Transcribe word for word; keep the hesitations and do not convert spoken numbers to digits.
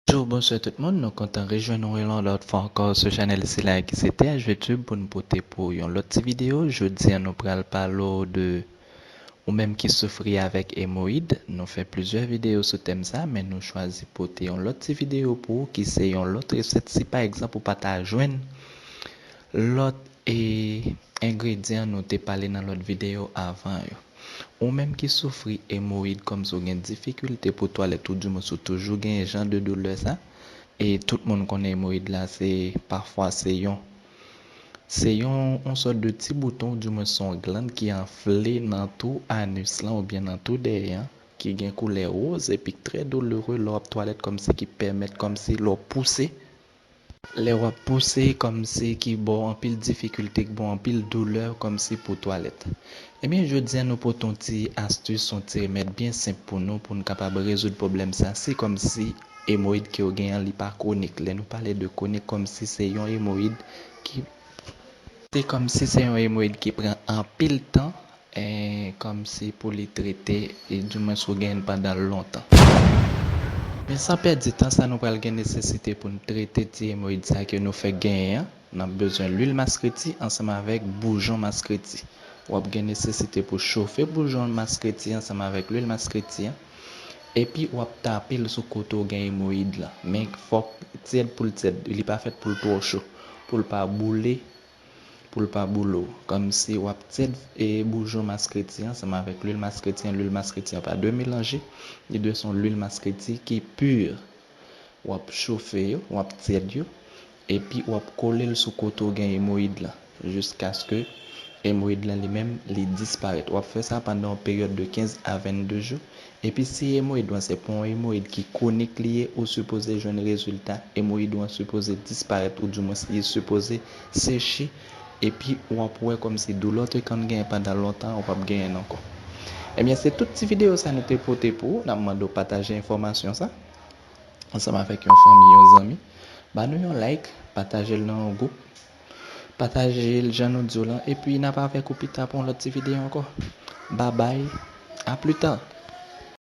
Bonjou, bonswa tout moun. Nou kontan rejwenn nou yon lòt fwa ankò sou chanèl sila ki se T H V Tube pou n pote pou yon lòt ti videyo. Jodi a nou pral pale w de ou menm ki soufri avèk emoyid. Nou fè plizyè videyo sou tèm sa, men nou chwazi pote yon lòt ti videyo pou ou ki se yon lòt resèt. Si pa egzanp ou pa ta jwenn lòt e engredyan nou te pale nan lòt videyo avan yo. Ou menm ki soufri emoyid, kòmsi w gen difikilte pou twalèt, oudimwens ou toujou gen jan de doulè sa, e tout moun konnen emoyid la se pafwa se yon se yon yon sòt de ti bouton, oudimwens se yon glann ki anfle nan twou anis lan oubyen nan twou dèyè an, ki gen koulè woz epi k trè doulere lè w ap twalèt, kòmsi ki pèmèt kòmsi lè w pouse lè w ap pouse kòmsi ki ba w anpil difikilte, ki ba w anpil doulè kòmsi pou twalèt. Ebyen, jodi a nou pote yon ti astis, yon ti remèd byen senp pou nou, pou n kapab rezoud pwoblèm sa. Se kòmsi emoyid ke w gen an, li pa kwonik. Lè nou pale de kwonik, kòmsi se yon emoyid ki se kòmsi se yon emoyid ki pran anpil tan, e kòmsi pou li trete, e dimwens ou genyen l pandan lontan. Men san pèdi tan, sa nou pral gen nesesite pou n trete ti emoyid sa ke nou fèk genyen an. N ap bezwen lwil maskreti ansanm avèk boujon maskreti. W ap gen nesesite pou chofe boujon maskreti ansanm avèk lwil maskreti an. Epi w ap tape l sou kote w gen emoyid la. Men fòk tyèd pou l tyèd. Li pa fèt pou l twò cho. Pou l pa boule, pou l pa boule w. Kòmsi w ap tyèd e boujon maskreti ansanm avèk lwil maskreti an. Lwil maskreti an pa dwe melanje. Li dwe se yon lwil maskreti ki pi. W ap chofe yo, w ap tyèd yo, epi w ap kole l sou kote w gen emoyid la, jiskaske emoyid la li menm li disparèt. W ap fè sa pandan yon peryòd de kenz a vennde jou. Epi si emoyid ou an se pa yon emoyid ki kwonik li ye, ou sipoze jwenn rezilta. Emoyid ou an sipoze disparèt, oudimwens li sipoze seche. Epi w ap wè kòmsi doulè w te konn genyen pandan lontan, ou p ap genyen l ankò. Ebyen, se tout ti videyo sa nou te pote pou ou. N ap mande w pataje enfòmasyon sa ansanm avèk yon fanmi, yon zanmi. Ba nou yon like, pataje l nan yon gwoup. Pataje l jan nou di w lan, epi n ap avèk ou pita pou yon lòt ti videyo ankò. Babay, a pli ta.